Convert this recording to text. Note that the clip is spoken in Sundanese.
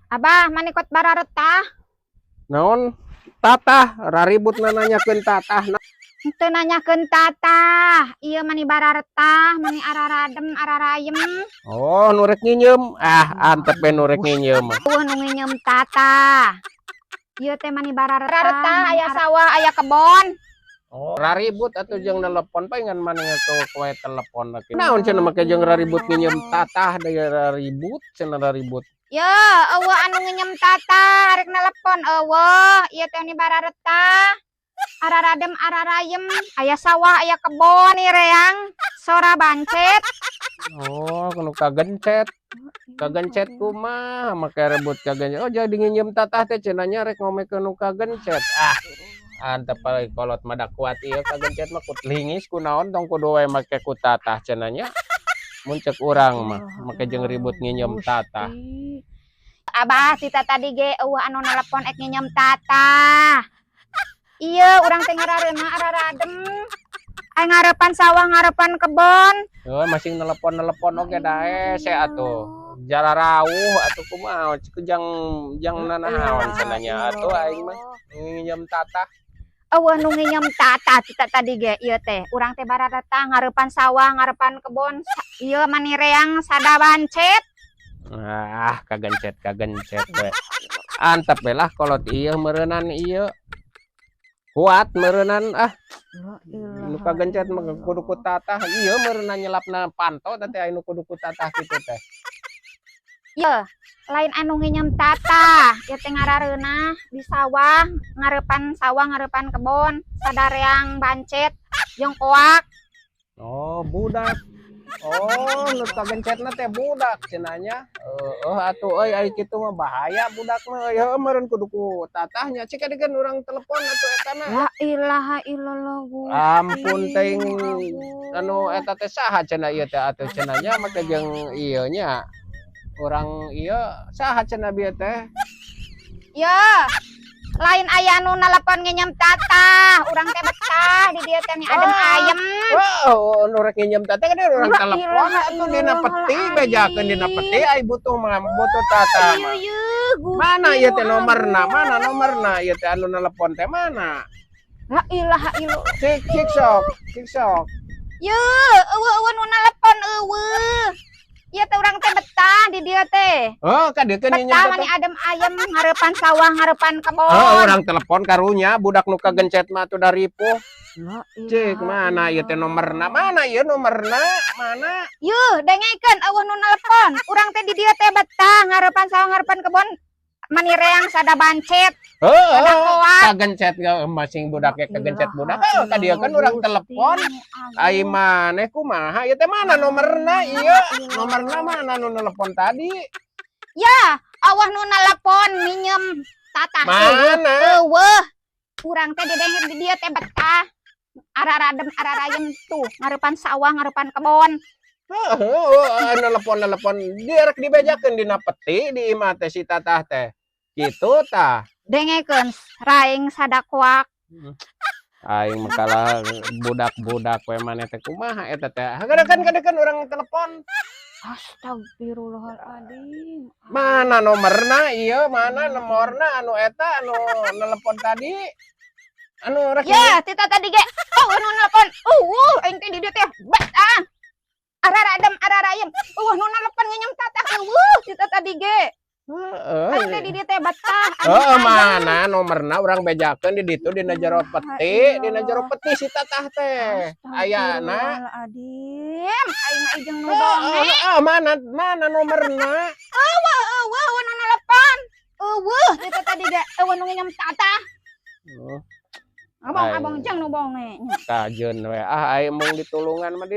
Abah, mani kot bararetah? Naon? Tatah, raribut nanyakeun tatah. Henteu nanyakeun tatah. Ieu mani bararetah, mani araradem, ararayem. Oh, nu rek nginyeum. Ah, antep we nu rek nginyeum mah. Euweuh nu nginyeum tatah. Ieu teh mani bararetah, aya sawah, aya kebon. Oh, raribut atuh jeung nelepon palingan maneh kowe telepon lagi. Naon cenah make jeung raribut nginyeum tatah da raribut cenah raribut. Ye, euweuh anu nginyeum tatah, rek nelepon euweuh. Ieu teh mani bararetah. Araradem, ararayem, aya sawah, aya kebon, nih reang, sora bancet. Oh, nu kagencet. Kagencet kumaha make rebut kagencet? Oh, jadi nginyeum tatah teh cenah nya rek ngomekeun nu kagencet. Ah, antep we kolot mah da kuat ieu kagencet mah ku lingis kunaon, tong kudu we make ku tatah cenah nya. Mun cek urang mah make jeung ribut nginyeum tatah. Abah, tita tadi ge euweuh anu nelepon ek nginyeum tatah. Iya, urang teh ngarareunah araradem. Ay, ngarepan sawah, ngarepan kebon. Oh, masih nelepon-nelepon oge da hese atuh. Jararawuh atuh kumaha cik jang jang nanaon cenah nya atuh aing mah nginyeum tatah. Euweuh nu nginyeum tatah tita tadi ge ieu teh. Urang teh bararetah ngarepan sawah, ngarepan kebon. Ieu mani reang sada bancet. Ah, kagencet kagencet we. Antep we lah kolot ieu meureunan ieu. Kuat meureunan ah. Nu kagencet mah kudu ku tatah. Ieu meureunan nyelapna panto teh aya nu kudu ku tatah kitu teh. Ieu lain anu nginyeum tatah, ieu teh ngarareunah di sawah, ngarepan sawah, ngarepan kebon, sada reang bancet jeung koak. Oh, budak. Oh, nu kagencetna teh budak cenah nya. Heueuh atuh euy, ai kitu mah bahaya budak mah euy. Heueuh meureun kudu ku tatahnya. Cik adikeun urang telepon atuh eta na. La ilaha illallah, Gusti. Ampun teuing anu eta teh saha cenah ieu teh atuh cenah nya make jeung ieu nya. Urang ieu saha cenah bieu teh? Ya, lain aya anu nelepon nginyeum tatah, urang teh betah di dieu teh nih adem ayem. Oh, nu rek nginyeum tatah kan urang La telepon ilaha atuh dina peti, illallah, bejakeun dina peti ai butuh mah butuh tatah Ieu mah. Ieu Gusti. Mana ieu teh nomorna? Mana nomorna? Ieu teh anu nelepon teh mana? La ilaha illallah. Cik cik sok, cik sok. Ye, euweuh euweuh nu nelepon euweuh. Ieu teh urang teh betah di dieu teh. Oh, kadiekeun nginyeum Betah tatah. Mani adem ayem ngarepan sawah, ngarepan kebon. Oh, urang telepon karunya budak nu kagencet mah atuh da ripuh. La Cik, mana ieu teh nomorna? Mana ieu nomorna? Mana? Yuh, dengekeun euweuh nu nelepon. Urang teh di dieu teh betah ngarepan sawah, ngarepan kebon. Mani reang sada bancet, Heeh, sada koak. Kagencet ge masing budaknya kagencet budak. Heuh, kadiekeun urang telepon. Ai maneh kumaha ieu teh, mana nomorna ieu? Nomorna mana nu nelepon tadi? Ya, euweuh nu nelepon minjem tatah. Mana? Euweuh. Urang teh didenge di dieu teh betah. Araradem ararayem tuh ngarepan sawah, ngarepan kebon. Heeh, nelepon-nelepon dia rek dibejakeun dina peti di imah teh si tatah teh. Kitu tah. Dengekeun raing sada koak. Aing mah kalah budak-budak we maneh teh kumaha eta teh. Kadiekeun kadiekeun urang telepon. Astagfirullahaladzim. Mana nomorna ieu? Mana nomorna anu eta anu nelepon tadi? Anu rek Ya, tita tadi ge. Oh, anu nelepon. Aing teh di dieu teh betah. Araradem ararayem. Nu nelepon nginyeum tatah euweuh tita tadi ge. Heeh. Aing teh di dieu teh betah. Adem Heeh, ayem. Mana nomorna, urang bejakeun di ditu dina jero peti, dina jero peti si tatah teh. Ayana. Astagfirullahaladzim. Aing mah ijeng nu Heeh, bonge. Heeh, mana mana nomorna? Euweuh euweuh nu nelepon. Euweuh tita tadi ge euweuh nu nginyeum tatah. Oh, Abang Aing. Abang jeung nu bonge nya. Kajeun we ah, aing mung ditulungan mah di